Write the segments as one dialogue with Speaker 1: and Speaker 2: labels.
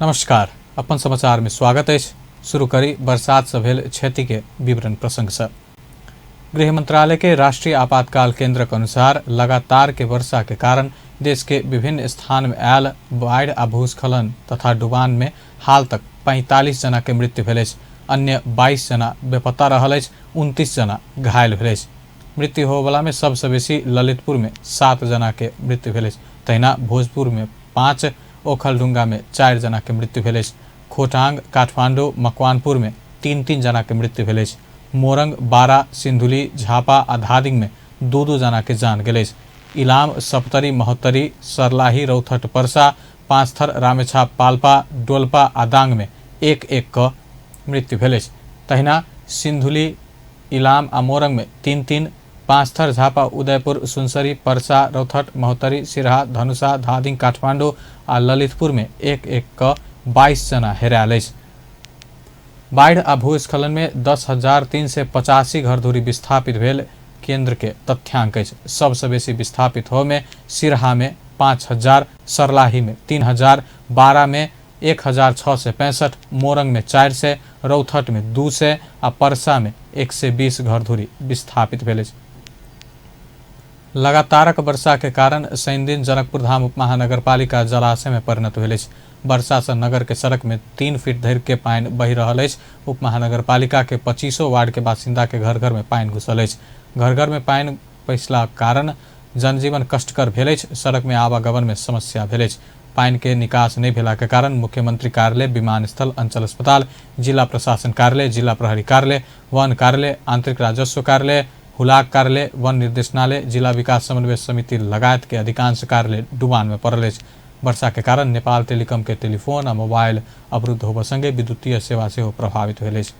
Speaker 1: नमस्कार, अपन समाचार में स्वागत अछि। शुरू करी बरसात से भेल क्षति के विवरण प्रसंग से। गृह मंत्रालय के राष्ट्रीय आपातकाल केंद्र के अनुसार लगातार के वर्षा के कारण देश के विभिन्न स्थान में आयल बाढ़ि आ भूस्खलन तथा डुबान में हाल तक 45 जना के मृत्यु भेल अछि। अन्य 22 जना बेपत्ता रहल अछि, 29 जना घायल भेल अछि। मृत्यु होबला में सबसे बेसी ललितपुर में 7 जना के मृत्यु भेल अछि। तहिना भोजपुर में 5, ओखलडुंगा में 4 जना के मृत्यु भेल अछि। खोटांग, काठमांडू, मकवानपुर में 3-3 जना के मृत्यु भेल अछि। मोरंग, बारा, सिंधुली, झापा आ धादिंग में 2-2 जना के जान गेल अछि। इलाम, सप्तरी, महोत्तरी, सरलाही, रौथट, परसा, पाँचथर, रामेछाप, पाल्पा, डोल्पा आ दांग में 1-1 क मृत्यु भेल अछि। तहिना सिंधुली, इलाम आ मोरंग में 3-3, पाँचथर, झापा, उदयपुर, सुनसरी, परसा, रौथट, महोत्तरी, सिरहा, धनुषा, धादिंग, काठमांडू आ ललितपुर में 1-1 क 22 जना हेरायल अछि। बाढ़ि आ भूस्खलन में 10,385 घरधुरी विस्थापित भेल केंद्र के तथ्यांक अछि। सबसे बेसी विस्थापित हो में सिरहा में 5,000, सरलाही में 3,000, बारा में 1,665, मोरंग में 400, रौथट में 200 आ परसा में 120 घरधुरी विस्थापित भेल अछि। लगातारक वर्षा के कारण शनिदिन जनकपुर धाम उपमहानगरपालिका जलाशय में परिणत भेल अछि। वर्षा से नगर के सड़क में 3 फीट धरि के पानि बहि रहल अछि। उपमहानगरपालिका के 25 वार्ड के बासिंदा के घर घर में पानि घुसल अछि। घर घर में पानि पैसला कारण जनजीवन कष्टकर भेल अछि। सड़क में आवागमन में समस्या भेल अछि। पानि के निकास नहीं भेला के कारण मुख्यमंत्री कार्यालय, विमानस्थल, अंचल अस्पताल, जिला प्रशासन कार्यालय, जिला प्रहरी कार्यालय, वन कार्यालय, आंतरिक राजस्व कार्यालय, हुलाक कार्यालय, वन निर्देशनालय, जिला विकास समन्वय समिति लगायत के अधिकांश कार्यालय डुबान में पड़ल अछि। वर्षा के कारण नेपाल टेलीकॉम के टेलीफोन आ मोबाइल अवरुद्ध होबय संगे विद्युतीय सेवा सेहो प्रभावित भेल अछि।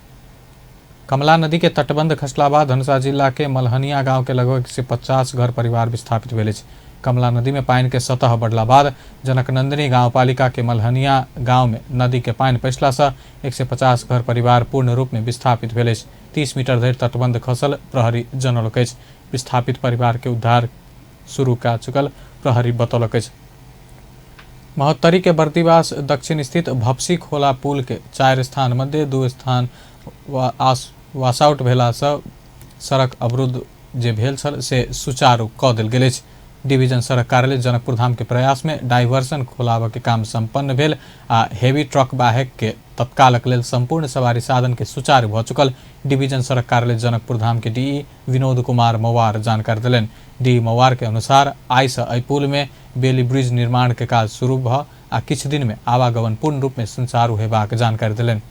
Speaker 1: कमला नदी के तटबंध खसला बाद धनुषा जिला के मलहनिया गांव के लगभग 150 घर परिवार विस्थापित भेल अछि। कमला नदी में पानि के सतह बढ़ला बाद जनकनंदिनी गांवपालिका के मलहनिया गांव में नदी के पानि पैसला से 150 घर परिवार पूर्ण रूप में विस्थापित भेल अछि। 30 मीटर धरि तटबंध खसल प्रहरी जनौलक अछि। विस्थापित परिवार के उद्धार शुरू कऽ चुकल प्रहरी बतौलक अछि। महोत्तरी के बर्दिवास दक्षिण स्थित भपसी खोला पुल के 4 स्थान मध्य 2 स्थान वासआउट भेला से सड़क अवरुद्ध जे भेल छल से सुचारू कऽ देल गेल अछि। डिवीजन सड़क कार्यालय जनकपुर धाम के प्रयास में डाइवर्सन खोलाबऽ के काम संपन्न भेल आ हेवी ट्रक बाहेक के तत्कालक लेल संपूर्ण सवारी साधन के सुचारू भऽ चुकल डिवीजन सड़क कार्यालय जनकपुर धाम के डीई विनोद कुमार मौवार जानकारी देलनि। डीई मौवार के अनुसार आइ से एहि पुल में बेली ब्रिज निर्माण के काज शुरू भऽ आ किछु दिन में आवागमन पूर्ण रूप में सुचारू हेबाक जानकारी देलनि।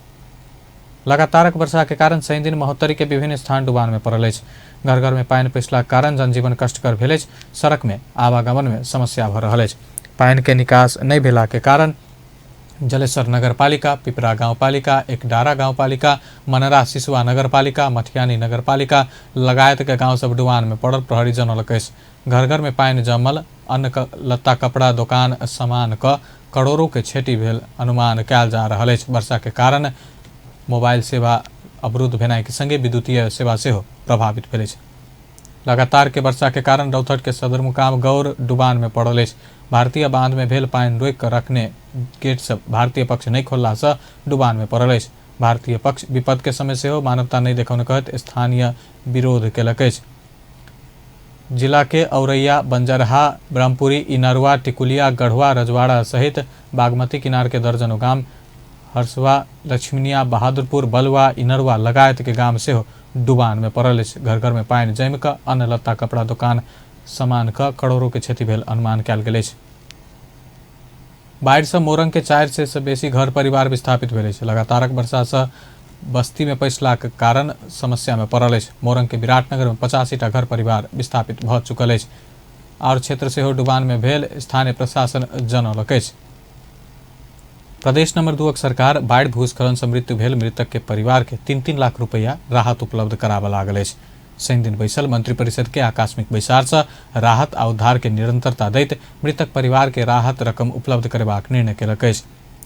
Speaker 1: लगातारक वर्षा के कारण शनिदिन महोत्तरी के विभिन्न स्थान डुबान में पड़ल अछि। घर घर में पानि पैसलाक कारण जनजीवन कष्टकर भेल अछि। सड़क में आवागमन में समस्या भऽ रहल अछि। पानि के निकास नहि भेला के कारण जलेश्वर नगरपालिका, पिपरा गाउँपालिका, एकडारा गाउँपालिका, मनरा सिसुआ नगरपालिका, मठियानी नगरपालिका लगायत के गाँव सब डुबान में पड़ल प्रहरी जनौलक अछि। घर घर में पानि जमल अन्न लत्ता कपड़ा दोकान सामान क करोड़ों के क्षति भेल अनुमान कयल जा रहल अछि। वर्षा के कारण मोबाइल सेवा अवरुद्ध भेनाइ के संगे विद्युतीय सेवा सेहो प्रभावित भेल अछि। लगातार के वर्षा के कारण रौथट के सदरमुकाम गौर डुबान में पड़ल अछि। भारतीय बांध में भेल पानि रोकि कऽ रखने गेट सब भारतीय पक्ष नहि खोलला से डुबान में पड़ल अछि। भारतीय पक्ष विपद के समय सेहो मानवता नहि देखौने कहैत स्थानीय विरोध केलक अछि। जिला के औरैया, बंजरहा, ब्रह्मपुरी, इनरुआ, टिकुलिया, गढ़वा, रजवाड़ा सहित बागमती किनार के दर्जनों गाम, हर्सवा, लक्ष्मीनिया, बहादुरपुर, बलुआ, इनरुआ लगायत के गाम सेहो डुबान में पड़ल अछि। घर घर में पानि जमि कऽ अन्न लत्ता कपड़ा दोकान सामान क करोड़ों के क्षति भेल अनुमान कयल गेल अछि। बाढ़ि से मोरंग के 400 से बेसी घर परिवार विस्थापित भेल अछि। लगातारक वर्षा से बस्ती में पैसलाक कारण समस्या में पड़ल अछि। मोरंग के विराटनगर में 85 टा घर परिवार विस्थापित भऽ चुकल अछि। आओर क्षेत्र सेहो डुबान में भेल स्थानीय प्रशासन जनौलक अछि। प्रदेश नंबर 2 सरकार बाढ़ि भूस्खलन से मृत्यु भेल मृतक के परिवार के 3-3 लाख रुपया राहत उपलब्ध कराबऽ लागल अछि। शनिदिन बैसल मंत्रिपरिषद के आकस्मिक बैसार से राहत आ उद्धार के निरंतरता दैत मृतक परिवार के राहत रकम उपलब्ध करेबाक निर्णय केलक अछि।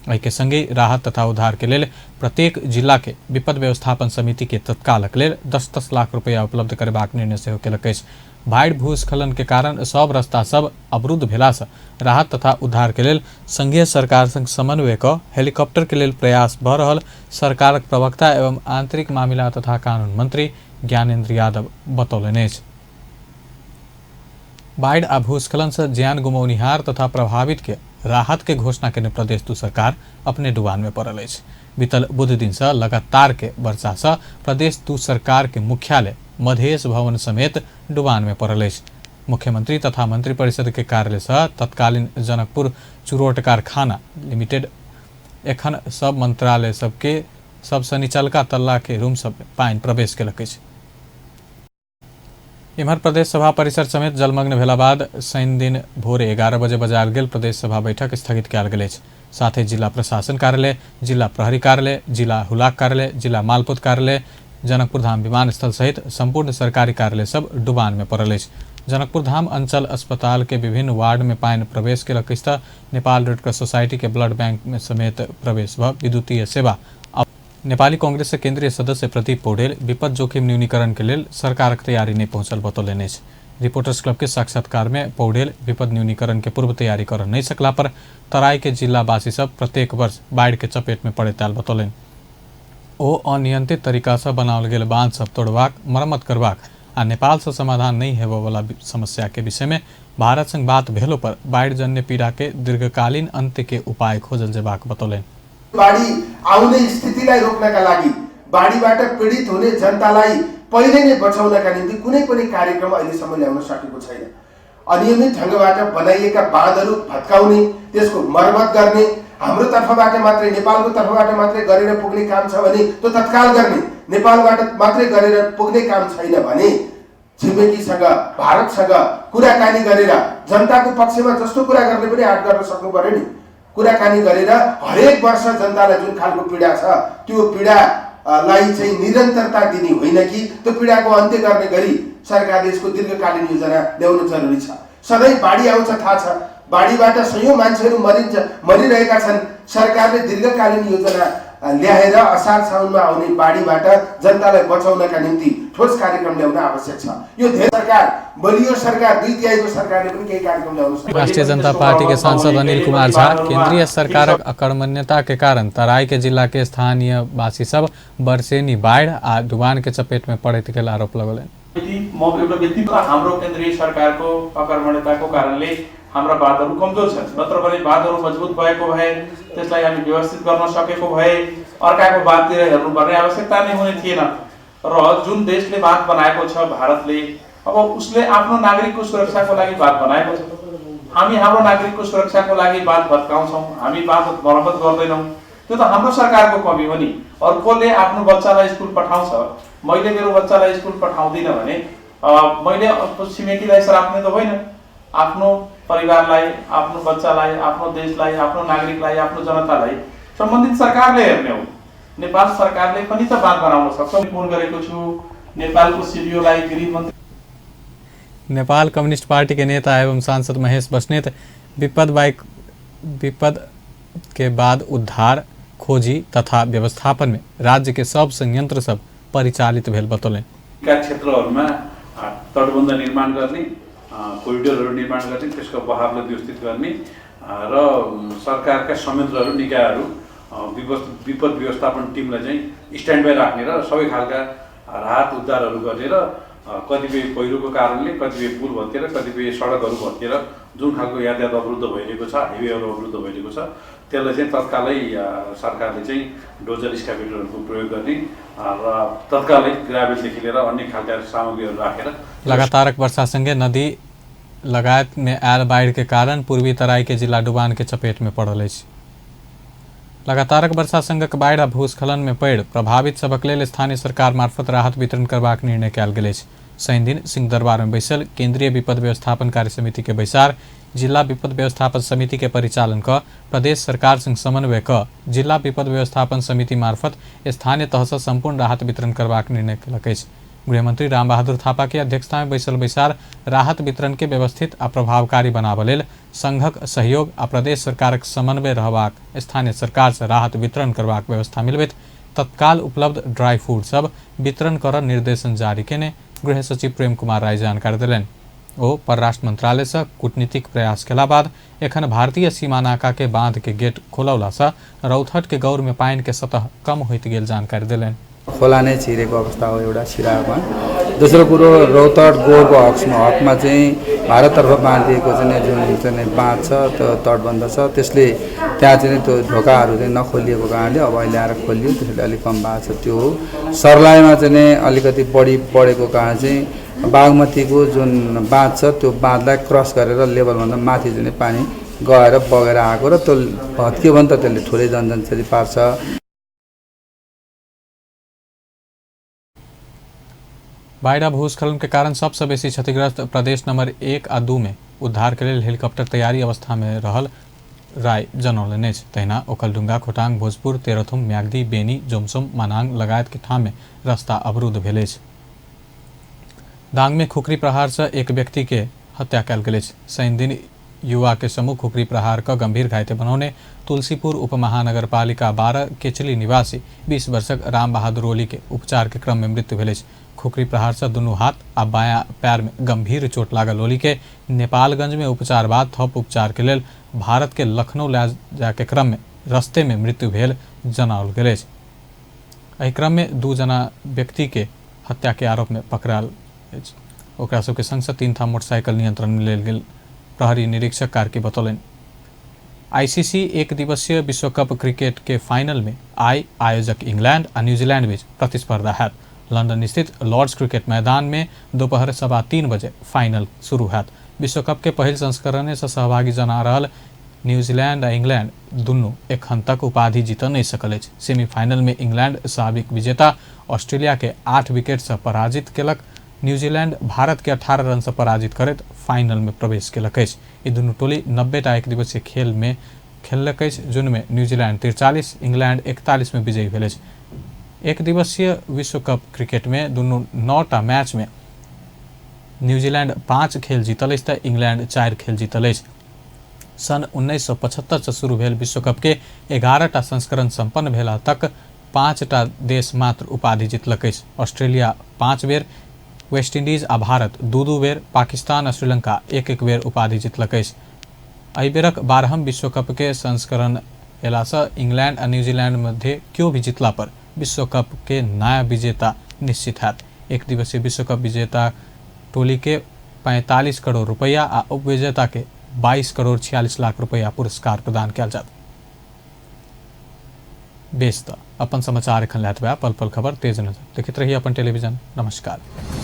Speaker 1: एहि के संगे राहत तथा उद्धार के लेल प्रत्येक जिला के विपद व्यवस्थापन समिति के तत्कालक लेल 10-10 लाख रुपया उपलब्ध करेबाक निर्णय सेहो केलक अछि। बाढ़ि भूस्खलन के कारण सब रास्ता सब अवरुद्ध भेला से राहत तथा उद्धार के लेल संघीय सरकार संग समन्वय क हेलीकॉप्टर के लेल प्रयास भ रहल सरकारक प्रवक्ता एवं आंतरिक मामिला तथा कानून मंत्री ज्ञानेन्द्र यादव बतौलनि अछि। बाढ़ि आ भूस्खलन से ज्यान गुमौनिहार तथा प्रभावित के राहत के घोषणा केने प्रदेश दू सरकार अपने डुबान में पड़ल अछि। बीतल बुध दिन से लगातार के वर्षा से प्रदेश दू सरकार के मुख्यालय मधेश भवन समेत डुबान में पड़ल अछि। मुख्यमंत्री तथा मंत्रिपरिषद के कार्यालय से तत्कालीन जनकपुर चुरोट कारखाना लिमिटेड एखन सब मंत्रालय सबके सबसँ निचलका तल्ला के रूम सब में पानि प्रवेश केलक अछि। इम्हर प्रदेश सभा परिसर समेत जलमग्न भेला बाद शनि दिन भोरे 11 बजे बजायल गेल प्रदेश सभा बैठक स्थगित कयल गेल अछि। साथ ही जिला प्रशासन कार्यालय, जिला प्रहरी कार्यालय, जिला हुलाक कार्यालय, जिला मालपोत कार्यालय, जनकपुर धाम विमानस्थल सहित संपूर्ण सरकारी कार्यालय सब डुबान में पड़ल अछि। जनकपुर धाम अंचल अस्पताल के विभिन्न वार्ड में पानि प्रवेश केलक अछि तऽ नेपाल रेड क्रॉस सोसाइटी के ब्लड बैंक में समेत प्रवेश भ विद्युतीय सेवा। नेपाली कांग्रेस केंद्रीय सदस्य प्रदीप पौडेल विपद जोखिम न्यूनीकरण के लेल सरकारक तैयारी नहि पहुंचल बतौलनि अछि। रिपोर्टर्स क्लब के साक्षात्कार में पौडेल विपद न्यूनीकरण के पूर्व तैयारी कर नहि सकला पर तराई के जिलावासी सब प्रत्येक वर्ष बाढ़ि के चपेट में पड़ैत आयल बतौलनि। ओ अनियंत्रित तरीका से बनाओल गेल बांध सब तोड़बाक, मरम्मत करबाक आ नेपाल से समाधान नहि हेबय वाला समस्या के विषय में भारत संग बात भेलो पर बाढ़ि जन्य पीड़ा के दीर्घकालीन अंत्य के उपाय खोजल जेबाक बतौलनि।
Speaker 2: बाढी आउने स्थितिलाई रोक्नका लागि, बाढीबाट पीडित हुने जनतालाई पहिले नै बचाउनका निम्ति कुनै पनि कार्यक्रम अहिलेसम्म ल्याउन सकेको छैन। अनियमित ढङ्गबाट बनाइएका बाँधहरू भत्काउने, त्यसको मर्मत गर्ने, हाम्रो तर्फबाट मात्रै, नेपालको तर्फबाट मात्रै गरेर पुग्ने काम छ भने त्यो तत्काल गर्ने, नेपालबाट मात्रै गरेर पुग्ने काम छैन भने छिमेकीसँग, भारतसँग कुराकानी गरेर जनताको पक्षमा जस्तो कुरा गर्ने पनि आँट गर्न सक्नु पर्यो नि। कुराकानी गरेर हरेक वर्ष जनतालाई जुन खालको पीडा छ त्यो पीडालाई चाहिँ निरन्तरता दिने होइन कि त्यो पीडाको अन्त्य गर्ने गरी सरकारले यसको दीर्घकालीन योजना ल्याउनु जरुरी छ। सधैँ बाढी आउँछ थाहा छ, बाढीबाट सयौँ मान्छेहरू मरिरहेका छन्। सरकारले दीर्घकालीन योजना ल्याएर असार साउनमा आउने बाढीबाट जनतालाई बचाउनका निम्ति ठोस कार्यक्रम ल्याउन आवश्यक छ। यो धेरै सरकार, बलियो सरकार, 2/3 सरकारले पनि केही कार्यक्रम ल्याउन सक्छ।
Speaker 1: राष्ट्रिय जनता पार्टी के सांसद अनिल कुमार झा केंद्रीय सरकारक अकर्मण्यता के कारण तराई के जिला के स्थानीय वासी सब बरसेनी बाढ़ आ डुबान के चपेट में पड़ैत गेल आरोप लगौलनि।
Speaker 3: म एउटा व्यक्तित्व हाम्रो केन्द्रीय सरकारको अकर्मण्यताको कारणले हाम्रा बाँधहरू कमजोर छन्, नत्र भने बाँधहरू मजबुत भएको भए, त्यसलाई हामी व्यवस्थित गर्न सकेको भए अर्काको बाँधतिर हेर्नुपर्ने आवश्यकता नै हुने थिएन। र जुन देशले बाँध बनाएको छ भारतले, अब उसले आफ्नो नागरिकको सुरक्षाको लागि बाँध बनाएको छ। हामी हाम्रो नागरिकको सुरक्षाको लागि बाँध भत्काउँछौँ, हामी बाँध मर्मत गर्दैनौँ, त्यो त हाम्रो सरकारको कमी हो नि। अर्कोले आफ्नो बच्चालाई स्कुल पठाउँछ, मैले मेरो बच्चालाई स्कुल पठाउँदिनँ भने मैले छिमेकीलाई श्राप्ने त होइन। आफ्नो परिवारलाई, आफ्नो बच्चालाई, आफ्नो देशलाई, आफ्नो नागरिकलाई, आफ्नो जनतालाई सम्बन्धित सरकारले हेर्ने हो। नेपाल सरकारले पनि त बाँध बनाउन सक्छ। फोन गरेको छु नेपालको सिडिओलाई, गृहमन्त्री।
Speaker 1: नेपाल कम्युनिस्ट पार्टी के नेता एवं सांसद महेश बस्नेत विपद के बाद उद्धार, खोजी तथा व्यवस्थापन में राज्य के सब संयंत्र सब परिचालित भेल बतौलनि।
Speaker 4: क्षेत्रहरूमा तटबन्ध निर्माण गर्ने, कोरिडोरहरू निर्माण गर्ने, त्यसको बहावलाई व्यवस्थित गर्ने र सरकारका संयन्त्रहरू, निकायहरू विपद व्यवस्थापन टिमलाई चाहिँ स्ट्यान्ड बाई राख्ने र सबै खालका राहत उद्धारहरू गर्ने र कतिपय पहिरोको कारणले कतिपय पुल भत्किएर, कतिपय सडकहरू भत्किएर जुन खालको यातायात अवरुद्ध भइरहेको छ, हाइवेहरू अवरुद्ध भइरहेको छ, त्यसलाई चाहिँ तत्कालै सरकारले चाहिँ डोजर स्काभेटरहरूको प्रयोग गर्ने र तत्कालै ग्राभेलदेखि लिएर अन्य खालका सामग्रीहरू राखेर।
Speaker 1: लगातारक वर्षासँगै नदी लगायत में आयल बाढ़ि के कारण पूर्वी तराई के जिला डुबान के चपेट में पड़ल अछि। लगातारक वर्षा संगक बाढ़ि आ भूस्खलन में पड़ि प्रभावित सभक लेल स्थानीय सरकार मार्फत राहत वितरण करबाक निर्णय कयल गेल अछि। शनिदिन सिंहदरबार में बैसल केंद्रीय विपद व्यवस्थापन कार्य समिति के बैसार जिला विपद व्यवस्थापन समिति के परिचालन क प्रदेश सरकार संग समन्वय क जिला विपद व्यवस्थापन समिति मार्फत स्थानीय तहसँ संपूर्ण राहत वितरण करबाक निर्णय केलक अछि। गृहमंत्री रामबहादुर थापा के अध्यक्षता में बैसल बैसार राहत वितरण के व्यवस्थित आ प्रभावकारी बनाबऽ लेल संघक सहयोग आ प्रदेश सरकारक समन्वय रहबाक स्थानीय सरकार से राहत वितरण करबाक व्यवस्था मिलबैत तत्काल उपलब्ध ड्राई फ्रूट सब वितरण कर निर्देशन जारी केने गृह सचिव प्रेम कुमार राय जानकारी देलनि। ओ परराष्ट्र मंत्रालय से कूटनीतिक प्रयास केला बाद एखन भारतीय सीमा नाका के बांध के गेट खोलौला से रौतहट के गौर में पानि के सतह कम होइत गेल जानकारी देलनि।
Speaker 5: खोला नै छिरेको अवस्था हो एउटा सिरामा। दोस्रो कुरो रौतहट गौरको हकमा चाहिँ भारततर्फ बाँधिएको चाहिँ जुन चाहिँ बाँध छ त्यो तटबन्ध छ, त्यसले त्यहाँ चाहिँ त्यो ढोकाहरू चाहिँ नखोलिएको कारणले अब अहिले आएर खोलियो, त्यसले अलिक कम भएको छ त्यो हो। सर्लाहीमा चाहिँ अलिकति बढी बढेको कारण चाहिँ बागमतीको जुन बाँध छ त्यो बाँधलाई क्रस गरेर लेभलभन्दा माथि जुन पानी गएर बगेर आएको र त्यो भत्कियो भने त त्यसले ठुलै जनजनक्षति पार्छ।
Speaker 1: बाढ़ि आ भूस्खलन के कारण सबसे बेसी क्षतिग्रस्त प्रदेश नंबर 1 आ 2 में उद्धार के लेल हेलीकॉप्टर तैयारी अवस्था में रहल राय जनौलनि अछि। तहिना ओखलडुंगा, खोटांग, भोजपुर, तेरथुम, म्याग्दी, बेनी, जोमसोम, मनांग लगायत के ठाम में रास्ता अवरुद्ध भेल अछि। दांग में खुकरी प्रहार से एक व्यक्ति के हत्या कयल गेल अछि। शनिदिन युवा के समूह खुकरी प्रहार क गंभीर घायते बनौने तुलसीपुर उपमहानगरपालिका 12 केचली निवासी 20 वर्षक राम बहादुर ओली के उपचार के क्रम में मृत्यु भेल अछि। खुकरी प्रहार से दुनू हाथ आ बायां पैर में गंभीर चोट लागल ओली के नेपालगंज में उपचार बाद थप उपचार के लेल भारत के लखनऊ ले जाय के क्रम में रस्ते में मृत्यु भेल जनाओल गेल अछि। एहि क्रम में 2 जना व्यक्ति के हत्या के आरोप में पकड़ायल अछि। ओकरा सबके संग से 3 ठाम मोटरसाइकिल नियंत्रण में लेल गेल प्रहरी निरीक्षक कार्की बतौलनि। आईसीसी एक दिवसीय विश्व कप क्रिकेट के फाइनल में आई आयोजक इंग्लैंड आ न्यूजीलैंड बीच प्रतिस्पर्धा हैत। लंदन स्थित लॉर्ड्स क्रिकेट मैदान में दोपहर 3:15 बजे फाइनल शुरू हैत। विश्व कप के पहिल संस्करण से सहभागी जना रहल न्यूजीलैंड आ इंग्लैंड दुनू एखन तक उपाधि जीत नहीं सकल अछि। सेमीफाइनल में इंग्लैंड साबिक विजेता ऑस्ट्रेलिया के 8 विकेट से पराजित केलक। न्यूजीलैंड भारत के 18 रन से पराजित करैत फाइनल में प्रवेश केलक अछि। ई दुनू टोली 90 टा एक दिवसीय खेल में खेललक अछि, जुनमे न्यूजीलैंड 43, इंग्लैंड 41 में विजयी भेल अछि। एक दिवसीय विश्व कप क्रिकेट में दुनू 9 टा मैच में न्यूजीलैंड 5 खेल जीतल अछि तऽ इंग्लैंड 4 खेल जीतल अछि। सन 1975 से शुरू भेल विश्व कप के 11 टा संस्करण संपन्न भेला तक 5 टा देश मात्र उपाधि जीतलक अछि। ऑस्ट्रेलिया 5 बेर, वेस्ट इंडीज आ भारत 2-2 बेर, पाकिस्तान आ श्रीलंका 1-1 बेर उपाधि जीतलक अछि। एहि बेरक 12म विश्व कप के संस्करण एलासँ इंग्लैंड आ न्यूजीलैंड मध्य केओ भी जीतला पर विश्व कप के नया विजेता निश्चित हैत। एक दिवसीय विश्व कप विजेता टोली के 45 करोड़ रुपया आ उपविजेता के 22 करोड़ 46 लाख रुपया पुरस्कार प्रदान कयल जायत। बेस त अपन समाचार एखन लैत पल पल खबर तेज नजर देखैत रहिए अपन टेलीविजन। नमस्कार।